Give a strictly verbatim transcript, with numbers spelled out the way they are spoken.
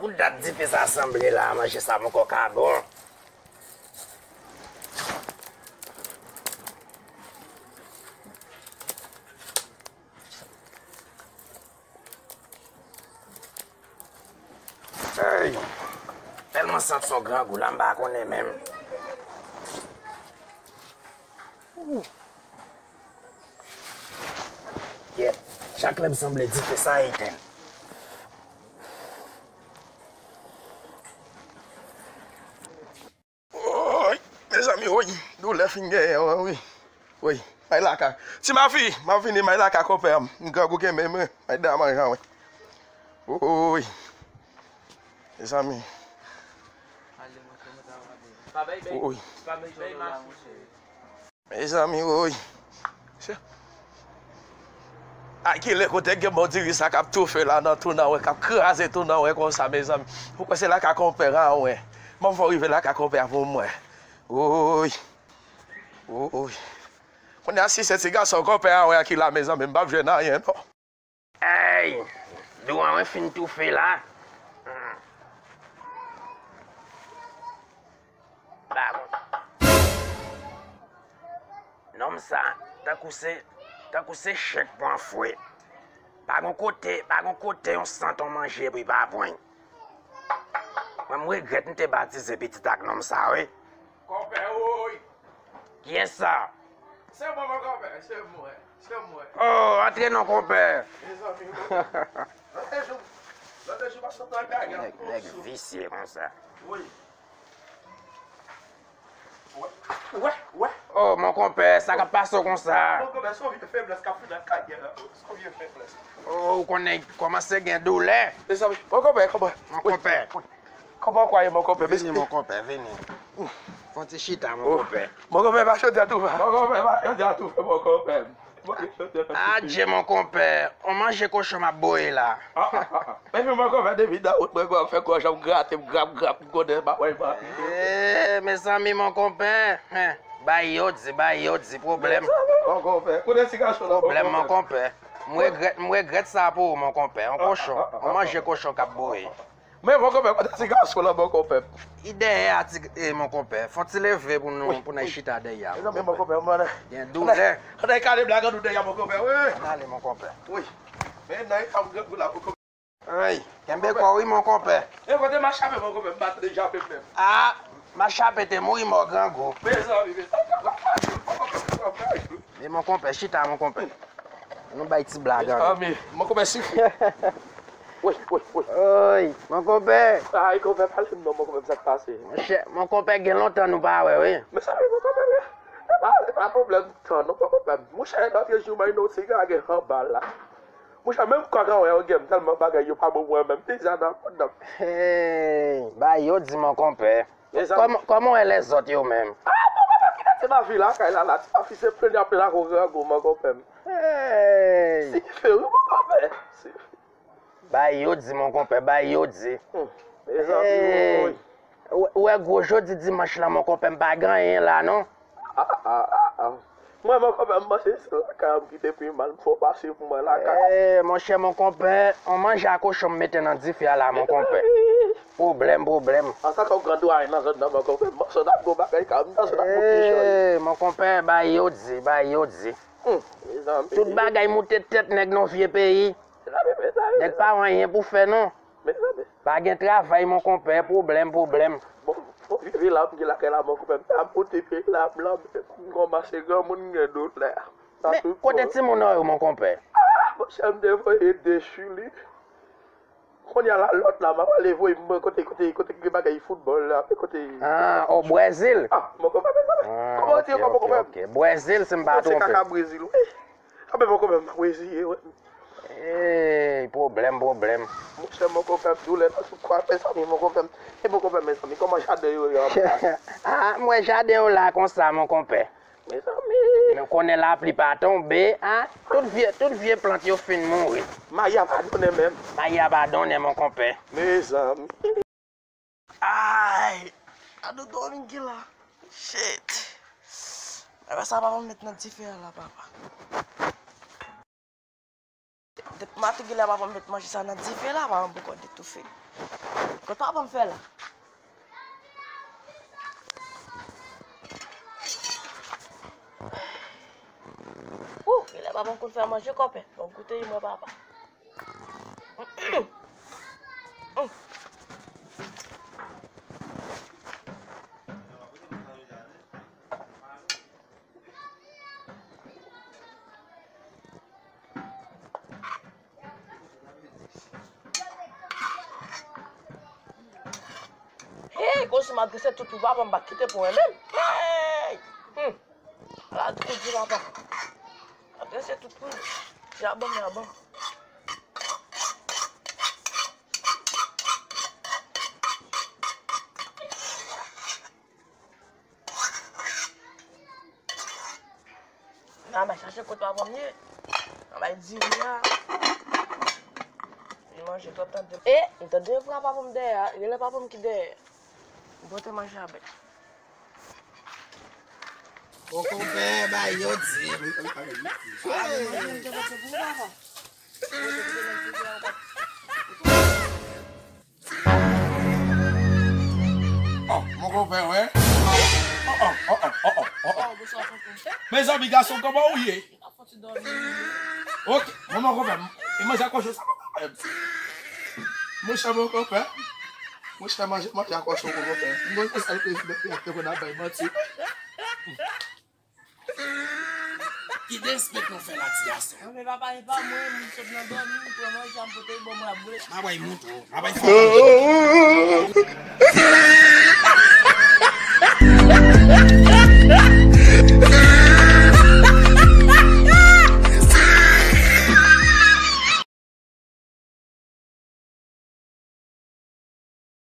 Pou dat dife sa sanble la, manje sa poko ka bon. Hey! Tèlman sant son grangou la, m pa konnen menm. Ou. Yèt, chak lè m sanble dife sa etenn. Woy, mezanmi, woy, doulè fin genyen, woy, wi. Woy, may lakay. Ti mafi, m ap vini, may lakay konpè m. M grangou kenbe m, may dan manje, wi. Woy, mezanmi. Woy. Mezanmi, woy. Ay, kilè kote gen bon diri sa k ap toufe la nan tou nan wè, k ap kraze tou nan wè konsa, mezanmi. Ou kwè se lakay konpè a wè. Mwen fò rive lakay konpè a pou mwen. Woy. Woy. Kounye a si se ti gason konpè a wè ki la, mezanmi, m p ap jwenn anyen, non. Ey! Dou an mwen fin toufe la. Hmm. Ba mwen. Nonm sa, tankou se, tankou se chen k pran fwe. Pa gon kote, pa gon kote yon sant yon manje pou li pa pran. Mwen, m regrèt m te batize pitit ak nonm sa, wi. Konpè, woy! Kiyès sa? Se mwen, mon konpè, se mwen, se mwen. Oh, antre non, konpè. Mezanmi, lòt jou, lòt jou, pa sot nan kay la. Nèg, nèg visye konsa. Wi. Wè, wè, wè. Oh, mon konpè, sa k ap pase w konsa? Mon konpè, se yon vye feblès k ap fè nan kay la. Se yon vye feblès. Oh, ou konnen kòmanse gen doulè. Mezanmi, mon konpè, konpè. Mon konpè. Kòman w kwè, mon konpè? Vini, mon konpè, vini. Fè yon ti chita, mon konpè. Mon konpè, pa chante a toufe. Mon konpè, pa chante a toufe, mon konpè. Adje, mon konpè. On manje kochon m ap boye la. Ah, ah, ah, ah. Epi, mon konpè, depi dan wout mwen, mwen fè gòj an m grate, m grap, grap, m konnen, pa wè, pa. Eh, mezanmi, mon konpè. Hen. Bay yo di, bay yo di, pwoblèm. Mon konpè. Kote ti gason la, mon konpè? Pwoblèm, mon konpè. M regrèt, m regrèt sa pou ou, mon konpè. On kochon. On manje kochon k ap boye. Men, mon konpè, kote ti gason la, mon konpè? Li dèyè a, ti, eh, mon konpè. Fò ti leve pou nou, pou n al chita dèyè a, mon konpè. Mezanmi, mon konpè, mwen. Gen doulè. Ann al kale blag an nou dèyè, mon konpè, wi. Ann ale, mon konpè. Wi. Men nan eta m grangou la, mon konpè. Ay, kenbe kò w wi, mon konpè. E kote machape, mon konpè, m pa tande jape menm. Ah, machape te mouri mò grangou. Mezanmi, mezanmi. Men, mon konpè, chita, mon konpè. Nou bay ti blag an. Mezanmi, mon konpè, sifri. Woy, woy, woy. Oy, mon konpè. Ay, konpè, pale m non, mon konpè, sa k pase? Monchè, mon konpè, gen lontan nou pa wè, wi. Mezanmi, mon konpè, men, e pa, e pa pwoblèm tan non, mon konpè. Monchè, lòt jou, mwen, nou, ti gage anba la. Monchè, menm kòk an wè yo gen m tèlman bagay yo pa bon pou mwen menm. Pizza nan kòd nan. Hey, bay yo di, mon konpè. Kòman, kòman w wè lèzòt yo menm? Ah, mon konpè, kite ti mafi lakay la, la. Ti mafi se plenn ap la kou grangou, mon konpè m. Hey! Sife, wi, mon konpè. Sife. Bay yo di, mon konpè, bay yo di. Hmm. Mezanmi, hey! Ou wè gwo jodi dimanch la, mon konpè, m pa gen anyen la, non. Ah, ah, ah, ah. Mwen, mon konpè, m panse se lakay an m ki te pi mal. M fò pase pou mwen lakay. Eh, monchè, mon konpè, on manje a kochon m mete nan dife a la, mon konpè. Pwoblèm, pwoblèm. Antanke yon gran dwayen nan zòn nan, mon konpè, m panse w t ap gon bagay ka, m panse w t ap gon kichòy. Eh, mon konpè, bay yo di, bay yo di. Hmm, mezanmi. Tout bagay moute tèt nèg nan vye peyi. Mezanmi, mezanmi. Nèg pa wè anyen pou fè, non. Mezanmi. Pa gen travay, mon konpè, pwoblèm, pwoblèm. Bon, bon, vye vila m gen lakay la, mon konpè, m ta moute vye vila m lan, m kòmanse granmoun gen doulè. Men, kote timoun an yo, mon konpè? Ah, monchè, m te voye de sou li. Kounye a la, lòt la, m ap ale voye m kote, kote, kote gen bagay foutbòl la, kote. Ah, o Brezil? Ah, mon konpè, mezanmi. Ah, kòman w di, ok, kòman, ok, konpè? Ok. Brezil, si m pa twonpe. Se kaka Brezil, wi. Kanpe, mon konpè, m ap reziye, wi. Ey, pwoblèm, pwoblèm. Monchè, mon konpè, m doulè nan sou kwa, mezanmi, mon konpè. E mon konpè, mezanmi, kòman jaden yo ye anba? Ah, m wè jaden yo la konsa, mon konpè. Mezanmi. Men konnen lapli pa tonbe, ah, tout vye, tout vye plant yo fin mouri. Mayi a pa donnen menm. Mayi a pa donnen, mon konpè. Mezanmi. Ay! Gad on dòmi ki la. Shit! Bagay sa papa m met nan dife a la, papa. Depi maten genlè papa m met manje sa nan dife la, papa m poko detoufe. Kot papa m fè la? Ou, genlè papa m konn fè manje kòpè. Bon, goute mwen papa. Hey, konsi m adrese tout pou papa, m pa kite pou mwen menm. Hey! Hmm. Ala kou di papa. Adrese tout pou li. Di a bon, di a bon. Nan bay chache kot papa m ye. Nan bay diri a. Li manje twòp tande. E, m tande vwa papa m dèyè a. Rele papa m ki dèyè. M pote manje a bèt. Bon, konpè, bay yo di. Oh, mon konpè, wè. Oh, oh, oh, oh, oh, oh, oh. Mezanmi, gason, kòman ou ye? Ok, bon, mon konpè, e manje a kòchon sa, mon konpè. Monchè, mon konpè. Monchè, manje, manje a kòchon, mon konpè. Mwen, se sa l prezidan, te konn ap bay manti. Ki desrespè nou fè la, ti gason? Non, men papa, e pa mwen, m sot nan dòmi, m pran manje, m pote l ban mwen, ap boule. M ap bay mouton, m ap bay fò.